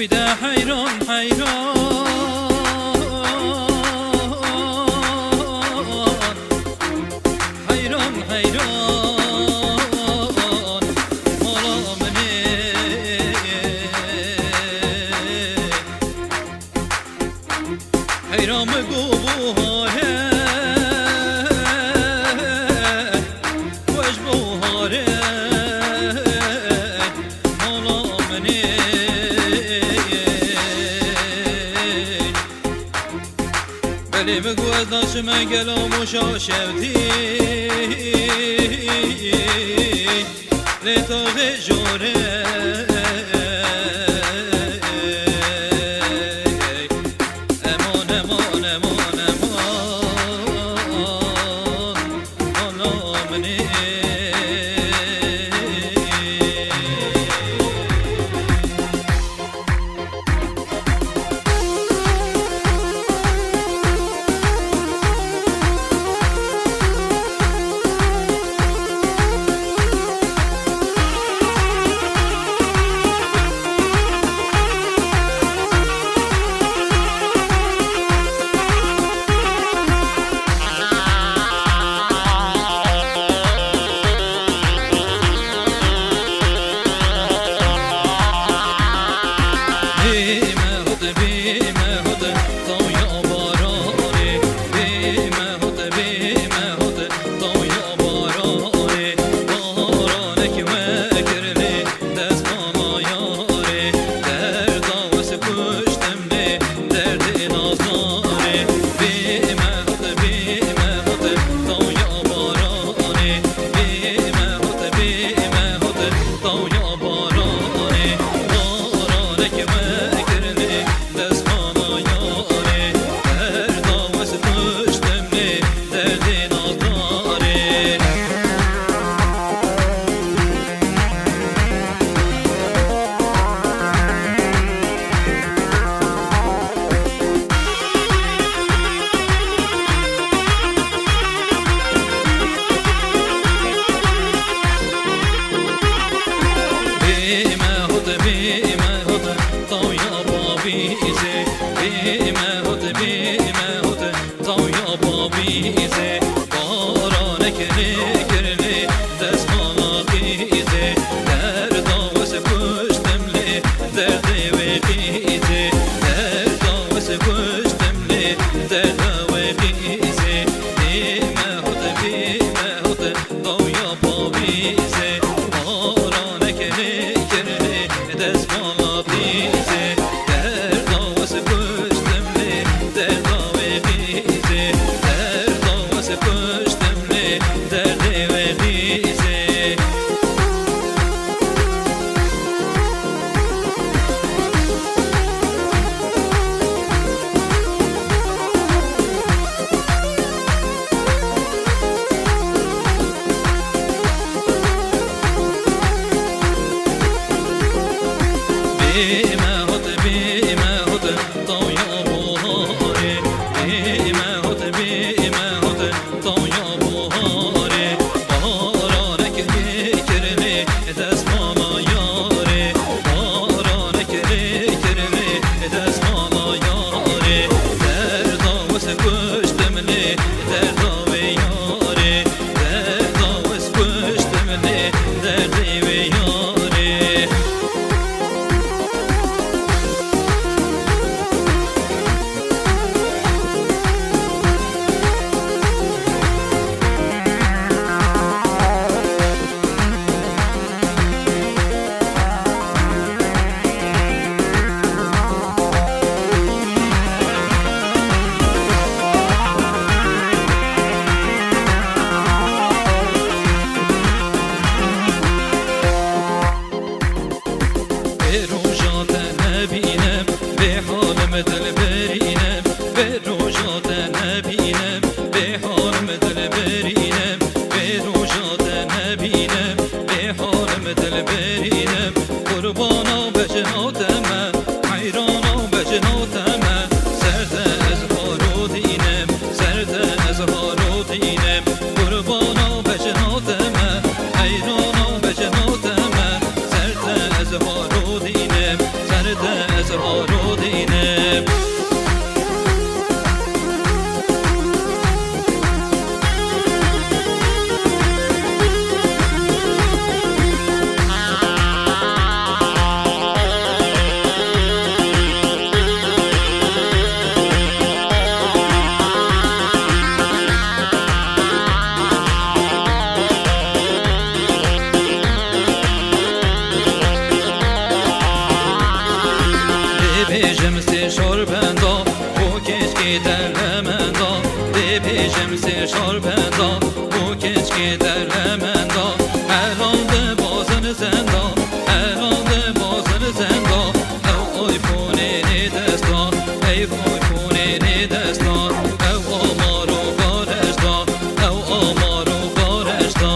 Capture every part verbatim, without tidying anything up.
De heyran, heyran, heyran, heyran, mala min ê. Heyran min go buhare, weş buhare, mala min ê. Belê min go ez naçime gela Mûşa şewtî, lê taxê jor e. Eman, eman, eman, eman, ana min ê. Bê me hot, bê me hot, tawya baranê. Bê me hot, bê me hot, tawya baranê. Baranek me kir lê dest bana yarê. Derda wes kuştim lê derdê nazarê. Bê me hot, bê me hot, tawya baranê. Bê me hot, bê me hot, tawya baranê. Baranek me kir lê dest bana yarê. Derda wes kuştim lê derdê nazarê. Bê me hot, bê me hot, tawya babîzê. Bê me hot, bê me hot, tawya babîzê. Baranek lê kir lê dest bana qîzê. Derda wes kuştim lê derdê wê qîzê. Derda wes kuştim lê derda wê qîzê. Bê me hot, bê me hot, tawya babîzê. Baranek lê kir lê dest bana qîzê. Derda wes kuştim lê derda wê qîzê. Derda wes kuştim lê derdê wê qîzê. Bê me hot, bê me hot, tawya buharê. Bê me hot, bê me hot, tawya buharê. Baranek lê kir lê dest bana yarê. Baranek lê kir lê dest bana yarê. Derda wes kuştim lê derda wê yarê. Derda wes kuştim lê derdê wê yarê. Vê roja te nebînim, vê halim dilberînim. Vê roja te nebînim, vê halim dilberînim. Vê roja te nebînim, vê halim dilberînim. Qurbana bejna te me, heyrana bejna te me. Ser te ez haro dînim, ser te ez haro dînim. Qurbana bejna te me, heyrana bejna te me. Ser te ez haro dînim, ser te ez Şarbenda, bu keçkê derlemenda, helal de bazin zenda, helal de bazin zenda, ew iPhone-ê nê desta, ew iPhone-ê nê desta, ew amar û gareş da, ew amar û gareş da.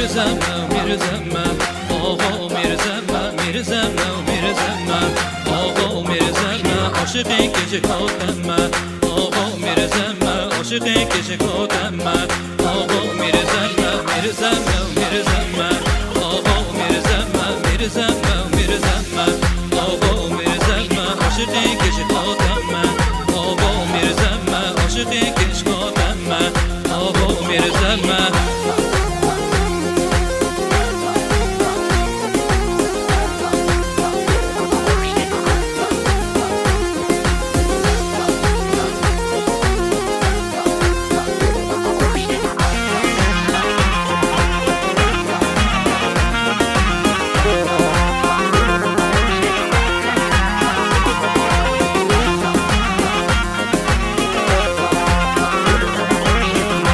Mirzeme, Mirzeme, axa Mirzeme, Mirzeme, Mirzeme, axa Mirzeme, aşiqê keçika te me. Axa Mirzeme, aşiqê keçika te me. Axa Mirzeme, Mirzeme, Mirzeme, axa Mirzeme, Mirzeme, Mirzeme, axa Mirzeme, aşiqê keçika te me. Axa Mirzeme, aşiqê keçika te me. Axa Mirzeme.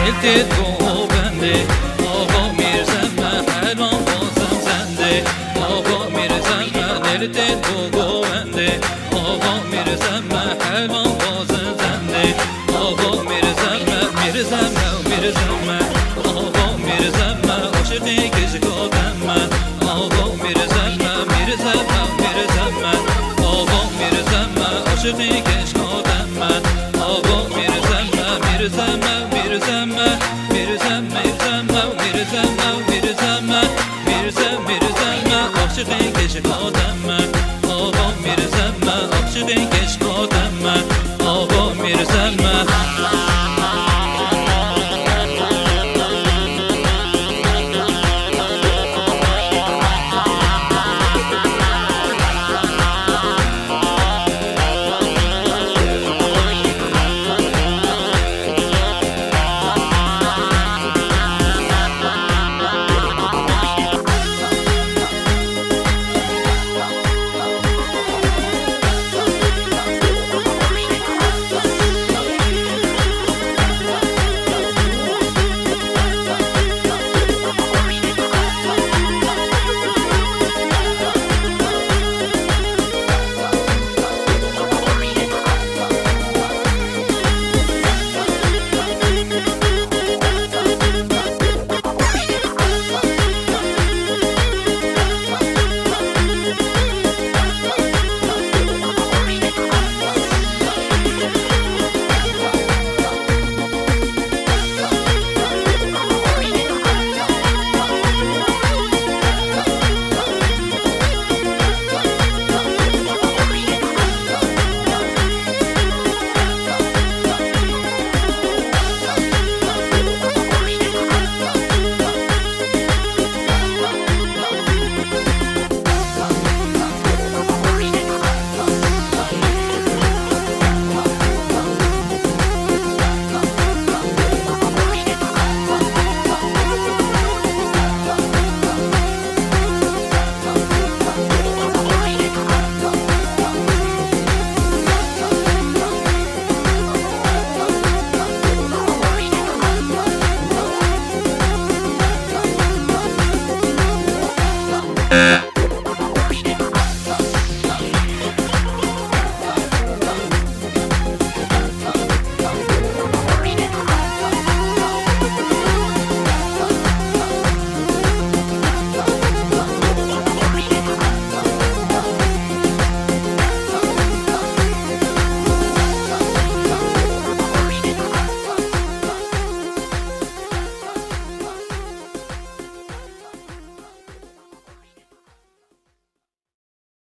Nêltêt bo govendê, axa Mîrzeme, helan bazin zendê. Axa Mîrzeme, nêltêt bo govendê, axa Mîrzeme, helan bazin zendê. Axa Mîrzeme, Mîrzeme, Mîrzeme, axa Mîrzeme, aşiqê keçika te me. Axa Mîrzeme, Mîrzeme, Mîrzeme, axa Mîrzeme, aşiqê keçika te me. Axa Mîrzeme, Mîrzeme, Mîrzeme, Mîrzeme, Mîrzeme, Mîrzeme, Mîrzeme, Mîrzeme, aşiqê keçika te me.